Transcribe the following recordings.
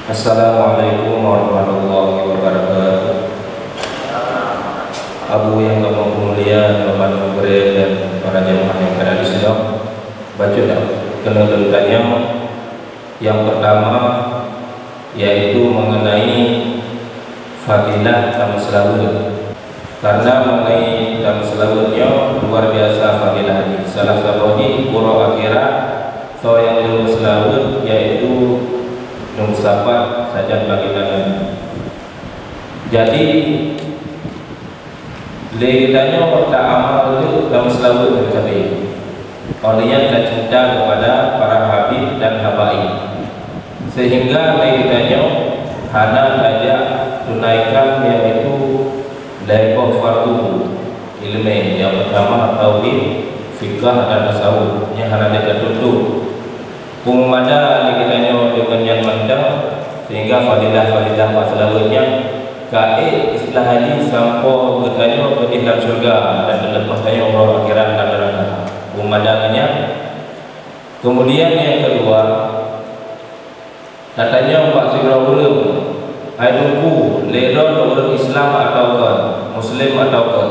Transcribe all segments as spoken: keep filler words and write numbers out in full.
Assalamualaikum warahmatullahi wabarakatuh. Abu nyang gampang peumulia, Bapak Gurée dan para jamaah nyang ka na disidang. Bacut dah keuneuk lôn tanyong. Nyang peurtama, yaitu mengenai fadilah tameuseulaweuet. Karena mengenai tameuseulaweuet nyoe luar biasa fadilah jih. Salah saboh jih uroe akhirat, soe nyang lheueh meuseulaweuet, yaitu lôn sapat sajan baginda Nabi. Jadi, lé geutanyoe ta amal lé tameuseulaweuet sabe-sabe. Óh lheueh nyan tacinta kepada para habib dan habaib, sehingga lé geutanyoe hana tajak tunaikan, yaitu lhée boh fardu ileumé, nyang peurtama tauhid, fikah dan tasawuf, nyang hana lé tatuntut. Peumada lé geutanyoe deungon nyan mantong, sehingga fadilah-fadilah tameuseulaweuet nyan ka ék istilah jih sampoe geutanyoe keudeh lam syeuruga dan teuleupah tanyoe uroe akhirat lam neuraka. Peumada ngon nyan. Keumudian nyang keudua, tatanyong bak sidroe ureuëng, "Hai Teungku, lé droe ureuëng Islam atawa kon, Muslim atawa kon?"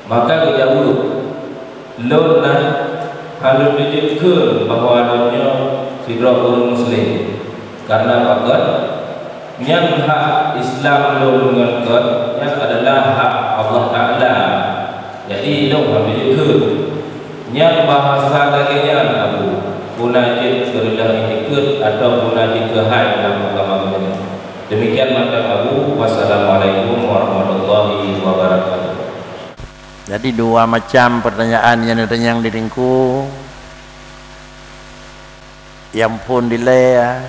Maka geujaweueb, "Lôn na, hana lôn jeuet kheun bahwa lôn nyoe sidroe ureuëng Muslim. Karena pakon, nyan hak Islam lôn ngon kon, nyan adalah hak Allah Taala. Jadi, lôn hana lôn jeuet kheun." Nyan bahasa lagée nyan, Abu, peue na jeuet keu reudah itikeuet atawa peue na jeuet keu hai lam agama geutanyoe. Demikian mantong, Abu. Wassalamualaikum warahmatullahi wabarakatuh. Jadi, dua macam pertanyaan nyang neutanyong di Teungku. Nyang phon dilée,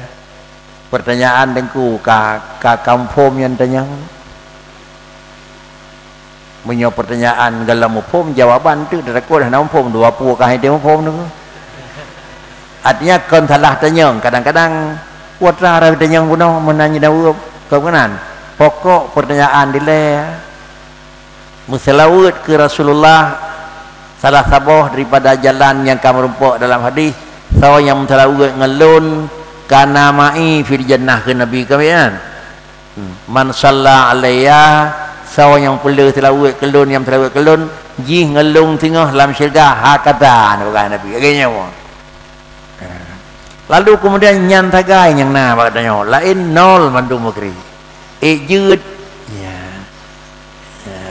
pertanyaan Teungku ka, ka, ka muphom nyang tanyong. Meunyoe pertanyaan galom muphom, jawaban teuk teutakot hana muphom, dua pue ka hai teu muphom Teungku. Artinya, kon salah tanyong, kadang-kadang kuatra rhoi tanyong bunoe meunan jidaweueb, kon meunan. Pokok pertanyaan dilée. Meuseulaweuet keu Rasulullah salah saboh daripada jalan nyang ka meurumpok dalam hadis, "Soe nyang meuseulaweuet ngon lôn, kana ma'i fil jannah," kheun Nabi, ka nyan. Hmm. "Man shalla alayya," soe nyang peuleueh seulaweuet keu lôn, nyang meuseulaweuet keu lôn, jih ngon lôn singoh lam syeuruga, hakata, peugah Nabi. Lagée nyoe. Lalu keumudian nyan sagai nyang na bak tanyoe, laén nol mandum mukri. Ék jeuet, ya. Ya.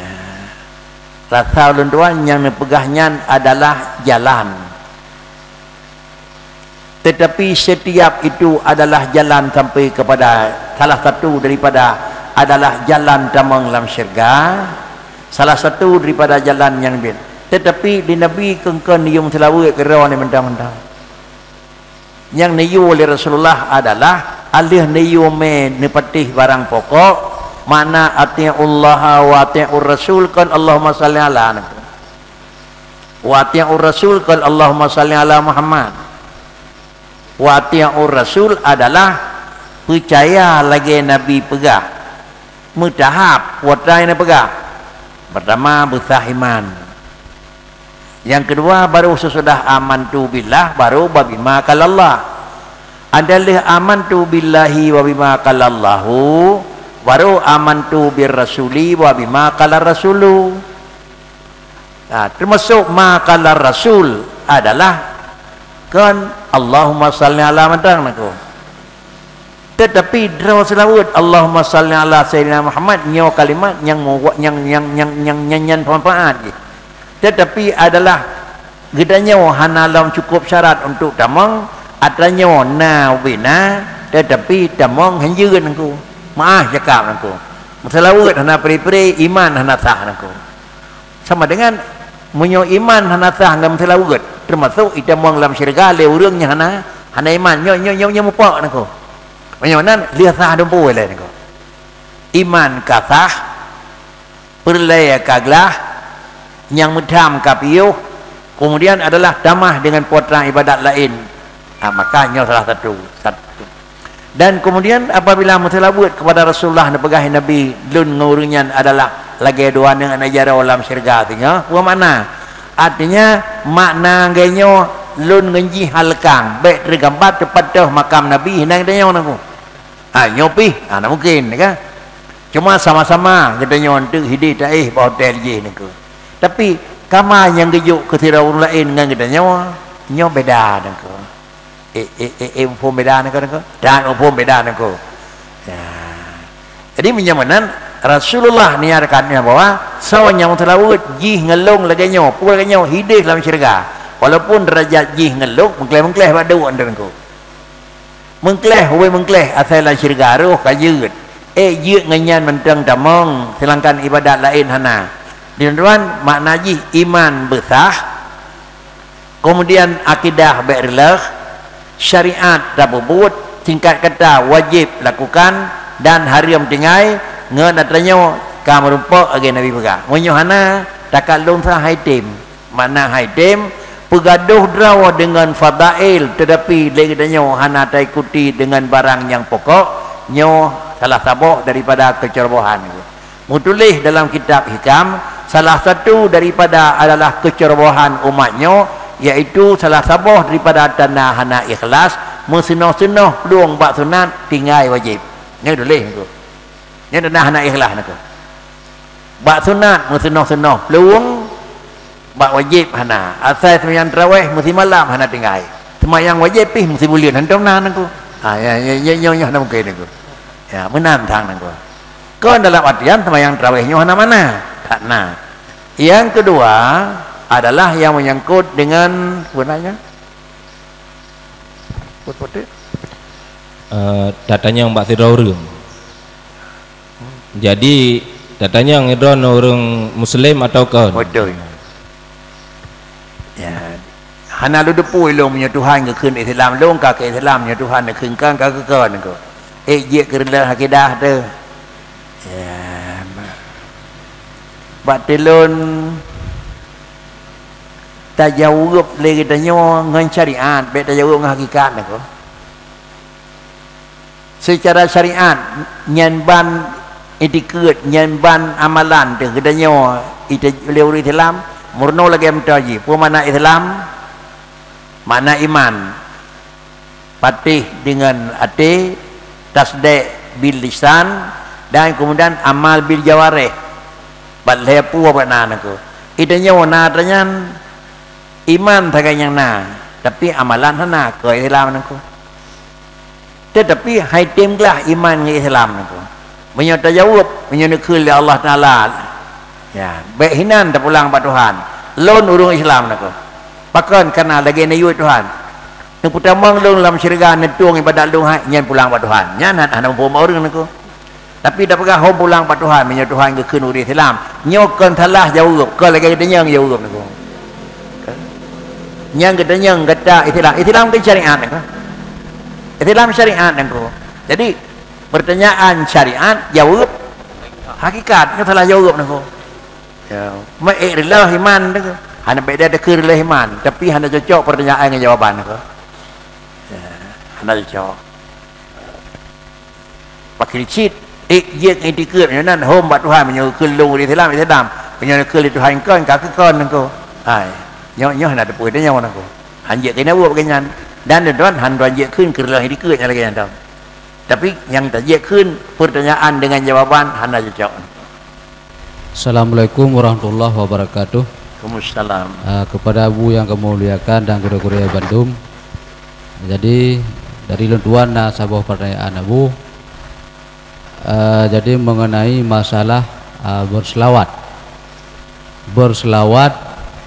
Rasa ulôn tuan nyang neupeugah nyan adalah jalan. Tetapi setiap itu adalah jalan sampai kepada salah satu daripada adalah jalan tamong lam syeuruga, salah satu daripada jalan nyang bin. Tetapi di Nabi kengken yum seulaweuet keudroe ni mentang-mentang. Nyang neuyue lé Rasulullah adalah aleuh neuyue mé neupatéh barang pokok, makna, "Ati'ullaha wa ati'ur rasul," kon Allahumma shalli ala Nabi. "Wa ati'ur rasul," kon Allahumma shalli ala Muhammad. "Wa ati'ur rasul" adalah peucaya lagée Nabi peugah. Meutahap, watée na peugah. Pertama, beusah iman. Nyang keudua, baru sesudah amantu billah, baru wa bima qalallah. Ada lheueh amantu billahi wa bima qalallahu, baru amantu bir rasuli wa bima qalar rasulu. Nah, termasuk ma qalar rasul adalah kan Allahumma shalli ala mantong nangku. Tetapi droe seulaweuet, "Allahumma shalli ala sayyidina Muhammad," nyoe kalimat nyang mu-, nyang, nyang, nyang, nyang, nyang nyan manfaat jih. Tetapi adalah geutanyoe hana lom cukup syarat untuk tamong, atra nyoe na ubena, tetapi tamong hanjeut nangku. Maah cakap nangku. Meuseulaweuet hana pri-pri, iman hana sah nangku. Sama dengan meunyoe iman hana sah ngon meuseulaweuet, teumasok itamong lam syeuruga lé ureuëng nyang hana, hana iman. Nyoe, nyoe, nyoe, nyoe mupok nangku. Meunyoe nan lheueh sah dumpeue lé nangku. Iman ka sah, peureulée ka glah, nyang meutham ka piôh, keumudian adalah tamah deungon putra ibadat laén. Ha, maka nyoe salah satu, satu. Dan keumudian apabila meuseulaweuet keupada Rasulullah neupeugah Nabi, "Lôn ngon ureuëng nyan adalah lagée dua aneuëk jaroe lam syeuruga," singoh, peue makna? Artinya, makna lagée nyoe, lôn ngon jih haleukang, bék teugamba teupatôh makam Nabi hinan tanyoe nangku. Ah, nyoe pih, ah, na mungkin, kan? Cuma sama-sama geutanyoe teuk hideh taéh bak hotel jih nangko. Tapi, kama nyang geujok keu sidroe ureuëng laén ngon geutanyoe, nyoe beda nangko. Eh, eh, eh, eh, muphom beda nangko, nangko? Dan muphom beda nangko. Ya. Jadi, meunyoe meunan, Rasulullah niatkan bahwa soe nyang meuseulaweuet jih ngon lôn lagée nyoe, peue lagée nyoe, hideh lam syeuruga. Walaupun deurajat jih ngon lôn meukleh-meukleh bak duek nangko. Meukleh, ubé meukleh asai lam syeuruga roh ka jeuet. Eh, jeuet ngon nyan mantong tamong, seulangkan ibadat laén hana. Di tuan, makna jih iman beusah, kemudian akidah bék reuloh, syariat tapeubuet, singkat kata wajéb lakukan dan hareuem tinggai, ngon ata nyoe ka meurumpok lagée Nabi peugah. Meunyoe hana, takalon sah hai tem. Makna hai tem, peugadôh droe deungon fadail, teutapi lé geutanyoe hana taikuti deungon barang nyang pokok, nyoe salah saboh daripada keucerobohan. Meutuléh dalam kitab Hikam, salah satu daripada adalah keucerobohan umat nyoe, yaitu salah saboh daripada tanda hana ikhlas, meuseunoh-seunoh plueng bak sunat tinggai wajéb. Nyoe tuléh nyoe. Nyan tanda hana ikhlas nangko. Bak sunat meuseunoh-seunoh plueng, bak wajéb hana. Asai seumayang tarawéh meusimalam hana tinggai. Seumayang wajéb pih meusibuleuen hantom na nangko. Ha, ya, ya, ya, nyoe, nyoe hana mungken nangko. Ya, meunan sang nangko. Kon dalam artian seumayang tarawéh nyoe hana makna. Hana. Yang kedua adalah yang menyangkut dengan, apa namanya? Put-put. Eh, tatanyong bak sidroe ureuëng. Jadi, tatanyong droe ureuëng Muslim atau kon? Betul. Ya. Hana lôn teupeu lôn meunyoe Tuhan geukheun Islam, lôn ka keu Islam, meunyoe Tuhan geukheun kon, ka keu kon nangko. Eh, jeuet keu reuloh akidah teuh. Ya. Bak teulon tajaweueb lé geutanyoe ngon syariat, bék tajaweueb ngon hakikat nangko. Seucara syariat, nyan ban itikeuet, nyan ban amalan teuh geutanyoe ite-, lé ureuëng Islam, meurunoe lagée meutoe jih. Peue makna Islam? Makna iman. Patéh deungon até, tasdék bil lisan, dan keumudian amal bil jawareh. Bak lhée peue bak na nangko. Geutanyoe na ata nyan iman sagai nyang na, tapi amalan hana keu Islam nangko. Teutapi hai tem glah iman ngon Islam nangko. Meunyoe tajaweueb, meunyoe neukheun lé Allah Taala, ya, bék hinan tapulang bak Tuhan. Lôn ureuëng Islam nangko. Pakon kana lagée neuyue Tuhan. Neupeutamong lôn lam syeuruga, neutueng ibadat lôn hai, nyan pulang bak Tuhan. Nyan hana, hana muphom ureuëng nangko. Tapi tapeugah hom pulang bak Tuhan, meunyoe Tuhan geukheun ureuëng Islam. Nyoe kon salah jaweueb, kon lagée geutanyoe jaweueb nangko. Nyang geutanyoe gata Islam, Islam kan syariat nangko. Islam syariat nangko. Jadi, pertanyaan syariat, jaweueb hakikat, nyoe salah jaweueb nangko. Ya, meu'ék reuloh iman tu. Hana beda deukeu reuloh iman, tapi hana cocok pertanyaan ngon jawaban tu. Ya, hana cocok. Pakri cit, ék jeuet ngon itikeuet nyoe nan hom bak Tuhan meunyoe keu lôn ureuëng Islam, Islam. Meunyoe keu lé Tuhan kon, ka keu kon nangko. Hai, nyoe, nyoe hana teupeu nyoe nangko. Han jeuet keu nyan buet bak nyan. Dan Tuhan han Tuhan jeuet kheun keu reuloh itikeuet nyang lagée nyan tau. Tapi nyang tajeuet kheun pertanyaan dengan jawaban hana cocok. Assalamualaikum warahmatullahi wabarakatuh. Waalaikumsalam. Ah, kepada Abu yang kami muliakan dan guru-guru yang bandum. Jadi, dari lôn tuan na saboh pertanyaan Abu. Ah, jadi mengenai masalah, ah, berselawat. Berselawat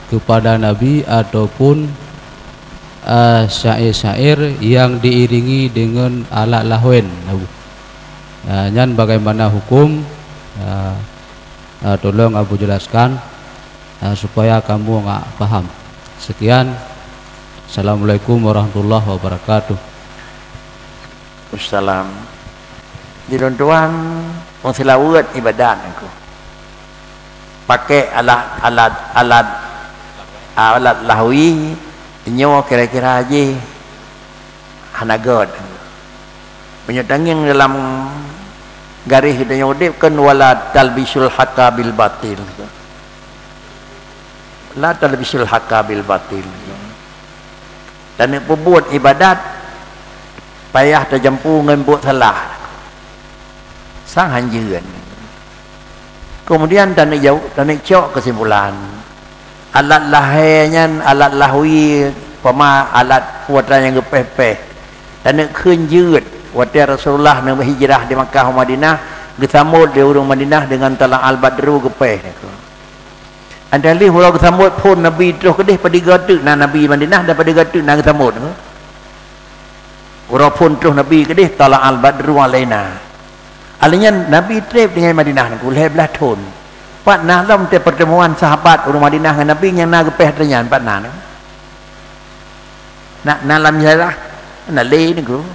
kepada Nabi ataupun, ah, syair-syair yang diiringi dengan alat lahwen, Abu. Ah, nyan bagaimana hukum? Ah, Ah, tolong Abu jelaskan, ah, supaya kamu ngak paham. Sekian. Assalamualaikum warahmatullahi wabarakatuh. Wassalam. Di lôn tuan, meuseulaweuet ibadat nangko. Pakai alat, alat, alat, alat lahwi, nyoe kira-kira jih hana göt. Meunyoe tangieng dalam garéh geutanyoe udeb kan, "Wala talbisul haqa bil batil." La talbisul haqa bil batil. Dan peubuet ibadat payah tajampu ngon buet salah. Sang hanjeuen. Kemudian taneuk jaweueb, taneuk cok keusimpulan. Alat lahé nyan, alat lahwi, pama alat kuasa nyang geupéh-péh. Taneuk kheun jeuet, watée Rasulullah neuhijrah di Makkah u Madinah, geusambot lé ureuëng Madinah deungon tala al-badru geupéh. Anda lih uroe geusambot phon Nabi troh keudeh, padum goe teuk na Nabi Madinah dan padum goe teuk na geusambot. Uroe phon troh Nabi keudeh, tala al-badru alaina. Alinyan Nabi treb deungon Madinah nangku lhée blaih thon. Pat na lom teuh pertemuan sahabat ureuëng Madinah ngon Nabi nyang na geupéh teunyan, pat na nangku. Na, na lam sejarah, na lé nangku.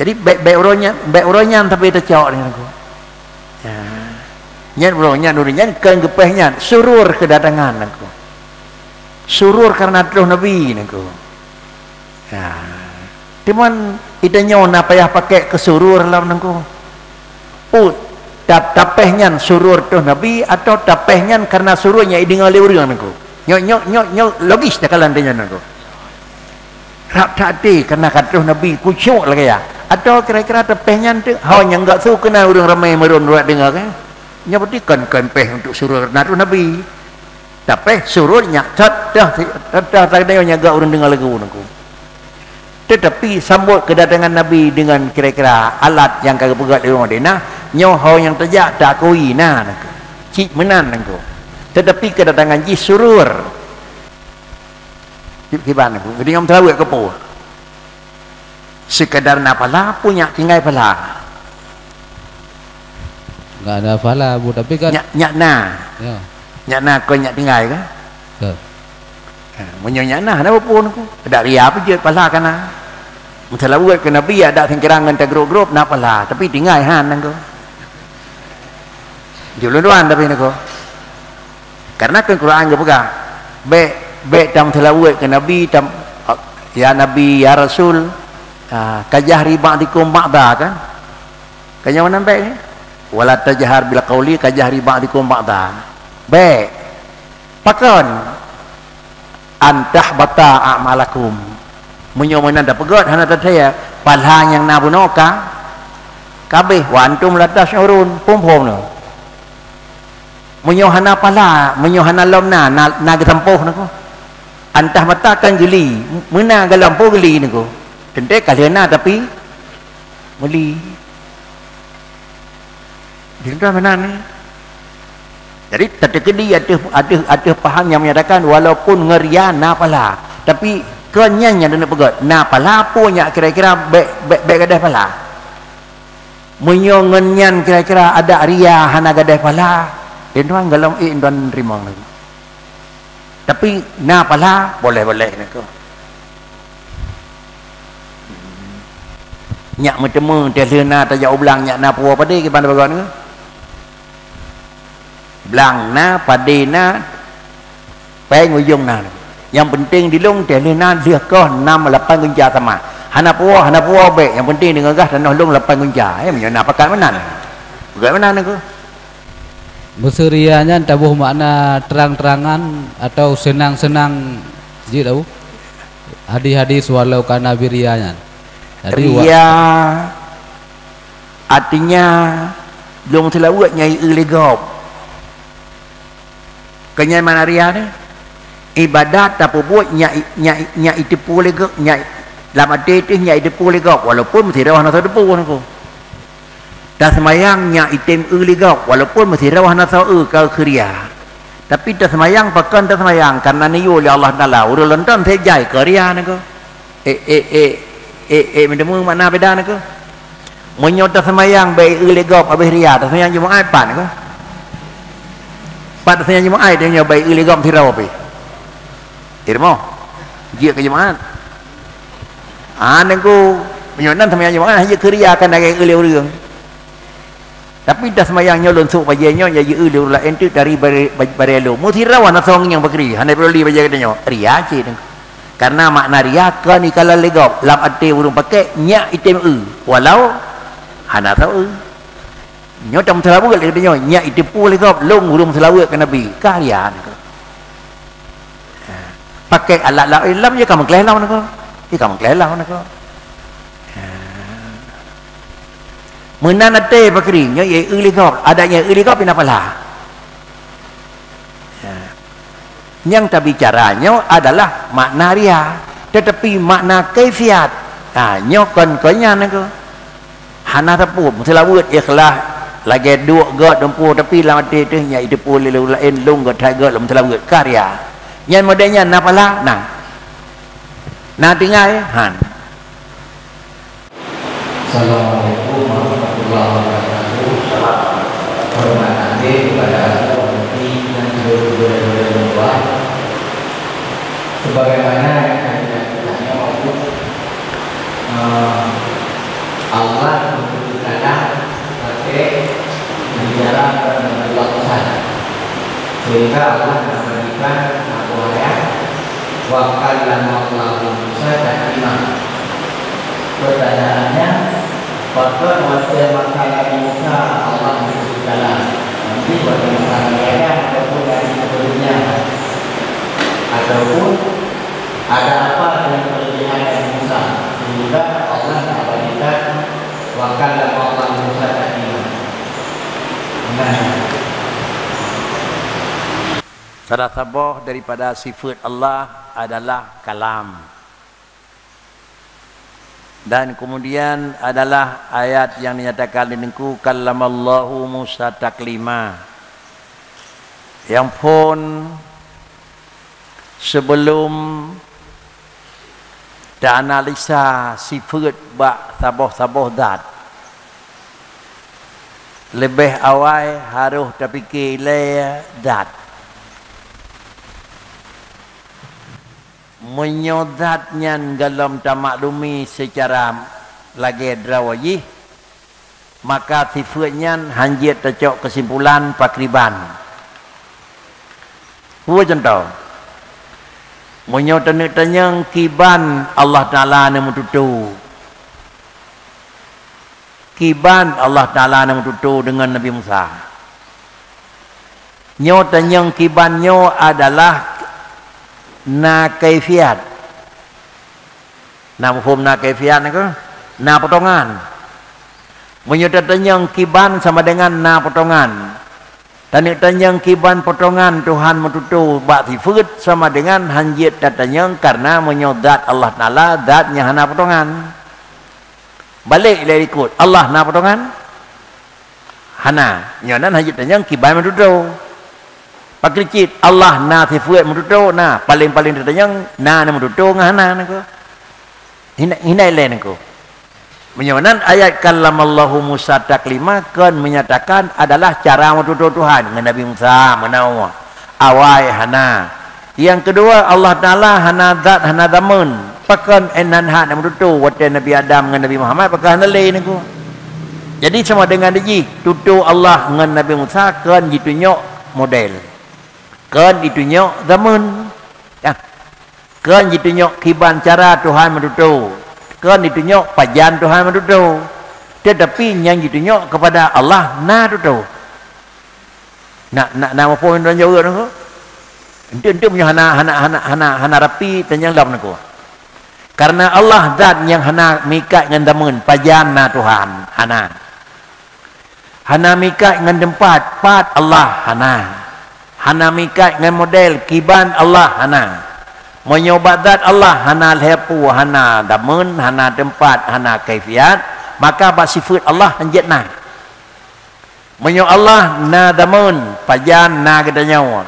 Jadi bék, bék uroe nyan, bék uroe nyan tapi teucok nangku. Ya. Nyan uroe nyan, uroe nyan kon geupéh nyan, surur keudatangan nangku. Surur karena troh Nabi nangku. Ya. Cuman, ita nyoe na payah pakai keusurur lam nangku. Put, ta-, tapéh nyan surur troh Nabi atau tapéh nyan karena surur nyang ideungoe lé ureuëng nangku. Nyoe, nyoe, nyoe, nyoe logis takalon tanyoe nangku. Rab that até karena ka troh Nabi, kucok lagée ya. Atau kira-kira tapéh nyan tu, ho nyang gak su keunan ureuëng ramai meuron urat deungoe kan. Nyoe berarti kon, kon péh untuk surur karena troh Nabi. Tapéh surut nyak that, dah, dah, dah, dah, nyak gak ureuëng deungoe lagu nangku. Tetapi sambot keudatangan Nabi dengan kira-kira alat nyang ka geupeugah lé ureuëng Madinah, nyoe ho nyang teujak takui na nangku. Cit meunan nangku. Tetapi keudatangan jih surur. Cit kiban nangku. Geutanyoe meuteulaweuet keu peue? Sekadar na phala pun nyak tinggai phala. Enggak ada phala, Bu, tapi kan nyak, nyak na. Ya. Nyak na kon nyak tinggai kan? Ya. Ha, meunyoe nyak na, hana peue-peue nangku. Dak ria peue jeuet phala kana. Meuseulaweuet keu Nabi, adak singkirang ngon tagrop-grop na phala, tapi tinggai han nangku. Julun doan tapi nangku. Karena kan Quran geupeugah, bék, bék tameuseulaweuet keu Nabi, tam, ya Nabi, ya Rasul, ah, ka jahri ba'dikum ba'da kan? Ka nyang mana bék ni? Wala tajhar bil qauli ka jahri ba'dikum ba'da. Bék. Pakon? An tahbata a'malakum. Meunyoe meunan tapeugét hana teuthée, pahala nyang na bunoe ka, ka abéh, wa antum la tasy'urun, phom-phom nyoe. Meunyoe hana pahala, meunyoe hana lom na, na, na geusampôh nangku. An tahbata kan geuli, meuna geusampôh geuli nangku. Teuntée ka lheueh na tapi meuli. Di lôn tuan meunan. Jadi, tateukeudi ateueh, ateueh, ateueh paham nyang menyatakan walaupun ngon ria na pahala, tapi kon nyan nyang taneuk peugét, na pahala peue nyak kira-kira bék, bék, bék gadôh pahala. Meunyoe ngon nyan kira-kira adak ria hana gadôh pahala, di lôn tuan golom ék lôn tuan teurimong lagi. Tapi na pahala, boleh-boleh nangku. Nyak meuteumé teuh lheueh na tajak u blang nyak na puwoe padé kiban bagoe nangku. Blang na, padé na, péng ujong na. Nyang penting di lôn teuh lheueh na lheueh koh nam lapan gunca sama. Hana puwoe, hana puwoe bék, nyang penting deungon gah tanoh lôn lapan gunca. Eh, meunyoe na pakat meunan. Peugét meunan nangku. Meuseuria nyan taboh makna terang-terangan atau seunang-seunang jih tau? Hadis-hadis walau kana biria nyan. Jadi, wa- Ria, artinya, lôn seulaweuet nyang i-eu lé gob. Keu nyan makna ria nyan. Ibadat tapeubuet nyak i-, nyak i-, nyak iteupeue lé gob, nyak i-, lam até teuh nyak iteupeue lé gob, walaupun meusidroe hana teupeue nangku. Taseumayang nyak item eu lé gob, walaupun meusidroe hana soe eu ka keu ria. Tapi taseumayang pakon taseumayang, karena neuyue lé Allah Taala, ureuëng lôn ton sejai keu ria nangku. Eh, eh, eh, eh, eh, meuteumé makna beda nangku. Meunyoe taseumayang bék eu lé gob habéh ria, taseumayang Jumaat pat nangku. Pat taseumayang Jumaat, tanyoe bék eu lé gob sidroe pih. Irmo, jeuet keu Jumaat. Ah, nangku, meunyoe nan taseumayang Jumaat, hana jeuet keu ria kan lagée eu lé ureuëng. Tapi taseumayang nyoe lôn sôk bajée nyoe, nyan jieu lé ureuëng laén teuk dari baré, baré lôn. Meusidroe hana soe nyang pakri, hana peureulee bajée gata nyoe. Ria cit nangku. Karena makna ria kon ikalon lé gob, lam até ureuëng pakék nyak item eu, walau hana soe eu. Nyoe tameuseulaweuet lé gata nyoe, nyak iteupeue lé gob, lôn ureuëng meuseulaweuet keu Nabi, ka ria nangku. Ha. Pakék alat lam, lam je ka meugleh lom nangku. Je ka meugleh lom nangku. Ha. Meunan até pakri, nyoe ie eu lé gob, adak nyoe ie eu lé gob pih na pahala. Ya. Nyang tabicara nyoe adalah makna ria, tetapi makna kaifiat. Ha, nyoe kon, kon nyan ke. Hana sapeue, meuseulaweuet ikhlas, lagée duek gét dumpeue, tapi lam até teuh nyan jiteupeue lé ureuëng laén, lôn gét that gét lom meuseulaweuet, ka ria. Nyan model nyan na pahala, na. Na tinggai, han. Assalamualaikum warahmatullahi wabarakatuh. Hormat até kepada Abu Mufti dan seluruh guru-guru yang bertuah. Sebagaimana yang tadi kita tanya waktu, eh, Allah memberi kalam pakai bicara kepada Nabi Allah Musa. Sehingga Allah memberikan satu ayat, "Wa kallamallahu Musa taklima." Pertanyaannya, apakah waktu masa Nabi Musa Allah memberi kalam? Mungkin waktu masa Nabi Adam ataupun Nabi sebelumnya. Ataupun ada apa dengan kelebihan Nabi Musa sehingga Allah mengabadikan "Wa kallamallahu Musa taklima"? Nah. Salah saboh daripada sifat Allah adalah kalam. Dan kemudian adalah ayat yang dinyatakan di Teungku, "Kallamallahu Musa taklima." Nyang phon, sebelum taanalisa sifat bak saboh-saboh zat, leubeh awai harôh tapike ilée zat. Meunyoe zat nyan gohlom tamaklumi seucara lagée droe jih, maka sifeuet nyan hán jeuet tacok keusimpulan pakriban. Peue cuntoh? Meunyoe taneuk tanyong kiban Allah Taala neumeututoe, kiban Allah Taala neumeututoe deungon Nabi Musa. Nyoe tanyong kiban nyoe adalah na kaifiat. Na muphom na kaifiat nyoe keuh? Na potongan. Meunyoe tatanyong kiban sama dengan na potongan. Taneuk tanyong kiban potongan Tuhan meututoe bak sifeuet sama dengan hán jeuet tatanyong, karna meunyoe zat Allah Taala, zat nyang hana potongan. Balek lé likot, Allah na potongan? Hana. Nyoe nan hán jeuet tatanyong kiban meututoe. Pakri cit, Allah na sifeuet meututoe? Na. Paleng-paleng tatanyong, na neumeututoe ngon hana nyoe keuh. Hina, hina ilée nyoe keuh. Meunyoe nan ayat "Kallamallahu Musa taklima" kon menyatakan adalah cara meututoe Tuhan ngon Nabi Musa, meunoe. Awai hana. Nyang keudua, Allah Taala hana zat, hana zameun. Pakon ét nan hak neumeututoe watée Nabi Adam ngon Nabi Muhammad, pakon hana lé nyoe keuh. Jadi sama dengan jih, tutoe Allah ngon Nabi Musa kon jitunyok model. Kon jitunyok zameun. Ya. Kon jitunyok kiban cara Tuhan meututoe, kon jitunyok pajan Tuhan meututoe, teutapi nyang jitunyok keupada Allah na tutoe. Na, na, na muphom lôn jaweueb nyoe keuh? Enteuk, enteuk meunyoe hana, hana, hana, hana, hana rapi tanyong lom nyoe keuh. Karna Allah zat nyang hana meuikat ngon zameun, pajan na Tuhan, hana. Hana meuikat ngon teumpat, pat Allah, hana. Hana meuikat ngon model, kiban Allah, hana. Meunyoe bak zat Allah hana lhée peue, hana zameun, hana teumpat, hana kaifiat, maka bak sifeuet Allah hán jeuet na. Meunyoe Allah na zameun, pajan na geutanyoe,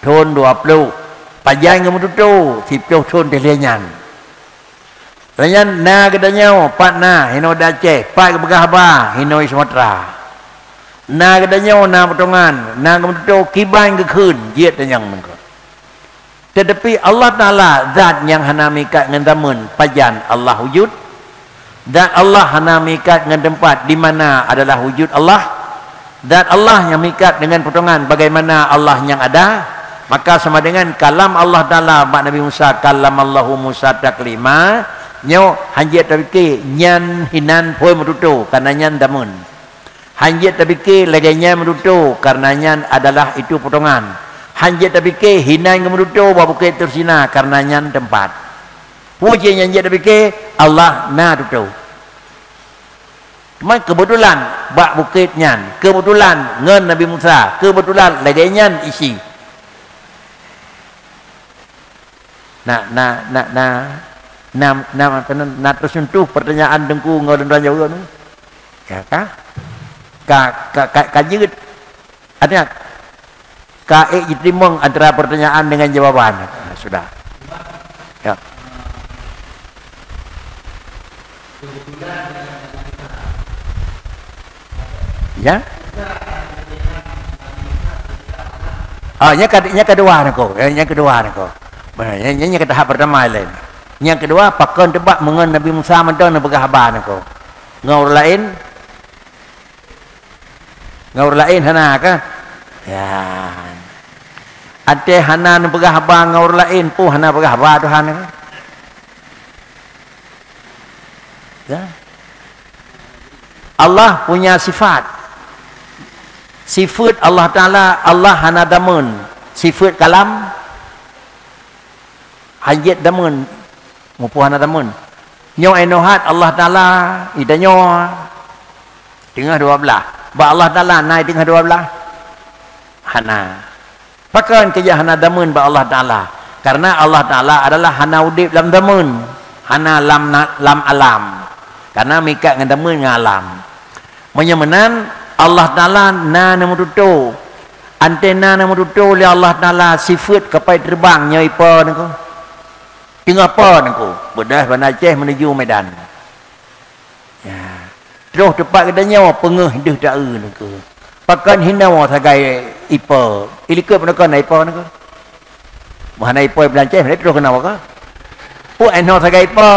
thon dua ploh, pajan geumeututoe, siplôh thon teulheueh nyan. Lagée nyan na geutanyoe, pat na, hinoe di Aceh, pat geupeugah haba, hinoe di Sumatera. Na geutanyoe, na potongan, na geumeututoe, kiban geukheun, jeuet tanyong nyoe keuh. Teutapi Allah Taala zat nyang hana meuikat ngon zameun, pajan Allah wujud. Zat Allah hana meuikat ngon teumpat, di mana adalah wujud Allah. Zat Allah nyang meuikat deungon potongan, bagaimana Allah nyang ada, maka sama dengan kalam Allah Taala bak Nabi Musa, "Kallamallahu Musa taklima," nyoe hán jeuet tapike nyan hinan phon meututoe, karna nyan zameun. Hán jeuet tapike lagée nyan meututoe, karna nyan adalah itu potongan. Hán jeuet tapike hinan geumeututoe bak Bukét Tursina, karna nyan teumpat. Peue cit nyang jeuet tapike? Allah na tutoe. Cuma keubeutulan bak bukét nyan, keubeutulan ngon Nabi Musa, keubeutulan lagée nyan isi. Na, na, na, na, na, na, na, na tersentuh pertanyaan Teungku ngon lôn tuan jaweueb nyoe. Ya, ka? Ka, ka, ka, ka jeuet. Ada ka ék jiteurimong antara pertanyaan dengan jawaban. Nah, sudah. Ya. Ya. Ah, nyang ka, nyang keudua niko. Eh, nyang keudua niko. Bah, nyang, nyang, nyang ka tahap pertama laén. Nyang keudua, pakon teubak meungon Nabi Musa mantong neupeugah haba niko. Ngon ureuëng laén? Ngon ureuëng laén hana ka? Ya. Até hana neupeugah haba ngon ureuëng laén, peue hana peugah haba Tuhan ka? Ya. Allah punya sifat. Sifat Allah Taala, Allah hana dameun. Sifat kalam, hana jeuet dameun. Muphom hana dameun. Nyoe inoe hat Allah Taala, ida nyoe teungoh dua blah. Bak Allah Taala na teungoh dua blah? Hana. Pakon keujak hana dameun bak Allah Taala? Karena Allah Taala adalah hana udeb lam dameun, hana lam na-, lam alam. Karena meuikat ngon dameun ngon alam. Meunyoe meunan, Allah Taala na neumeututoe. Até na neumeututoe lé Allah Taala sifat kapai teubang nyoe ipo niko. Teungoh po niko, beudoh Banda Aceh menuju Medan. Ya. Troh teumpat geutanyoe peungeuh deuh taeu niko. Pakon hinoe sagai ipo? Ilikot niko na ipo niko. Meuhana ipo Banda Aceh, mana troh keunoe ka? Peue inoe sagai ipo?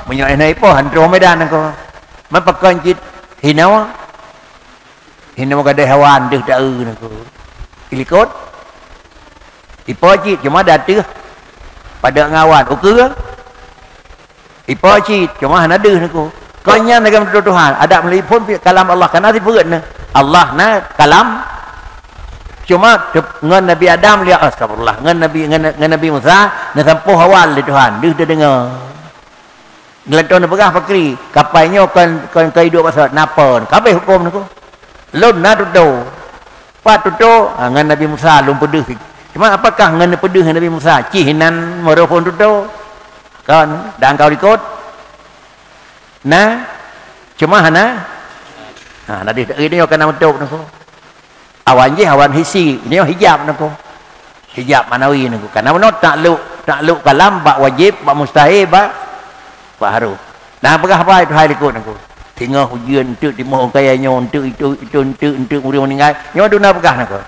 Meunyoe inoe ipo, han troh Medan niko. Man pakon cit hinoe? Hinoe gadôh awan deuh taeu niko. Ilikot? Ipo cit, cuma di ateueh padang ngon awan. Ukeue? Ipo cit, cuma hana deuh niko. Kon nyan lagée meututoe Tuhan. Adak meulipon pi-, kalam Allah kana sifeuet na. Allah na kalam. Cuma teup-, ngon Nabi Adam liak, astagfirullah, ngon Nabi, ngon, ngon Nabi Musa, neusampoh awal lé Tuhan, deuh teudeungoe. Geulantoe neupeugah pakri, kapai nyoe kon, kon, kon iduek bak sot, na po, ka habéh huköm niko. Lôn na tutoe. Pat tutoe, ha, ngon Nabi Musa lôn peudeuh. Cuma apakah ngon peudeuh Nabi Musa cih inan meureuphon tutoe? Kon, dan kau likot? Na? Cuma hana? Ha, na deuh, nyoe kana meutôb niko. Awan jih awan hisi, nyoe hijab niko. Hijab manawi niko. Kana bunoe takluk, takluk kalam bak wajéb, bak mustahil, bak, bak harôh. Nah, peugah pai Tuhan likot niko. Teungoh ujeuen, enteuk timoh kaya nyoe, enteuk itu, itu, enteuk, enteuk ureuëng meuninggai. Nyoe duna peugah niko.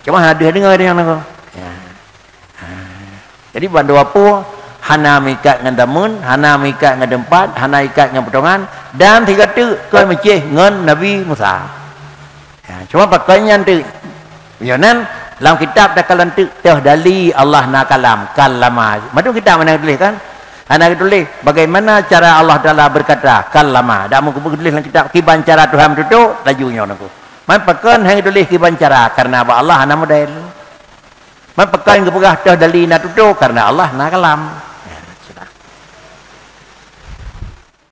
Cuma hana deuh deungoe niko. Ya. Ha. Jadi, bandua peue hana meuikat ngon dameun, hana meuikat ngon teumpat, hana ikat ngon potongan, dan sigoe teuk kon meucéh ngon Nabi Musa. Ya, cuma pakon nyan teuk. Meunyoe nan, lam kitab takalon teuk teuh dali Allah na kalam, kallama. Mandum kitab mana tuléh kan? Hana geutuléh bagaimana cara Allah Taala berkata, kallama. Dak meukeubeutuléh lam kitab kiban cara Tuhan meututoe, laju nyoe niko. Man pakon hana geutuléh kiban cara, karena bak Allah hana model. Man pakon geupeugah teuh dali na tutoe, karena Allah na kalam.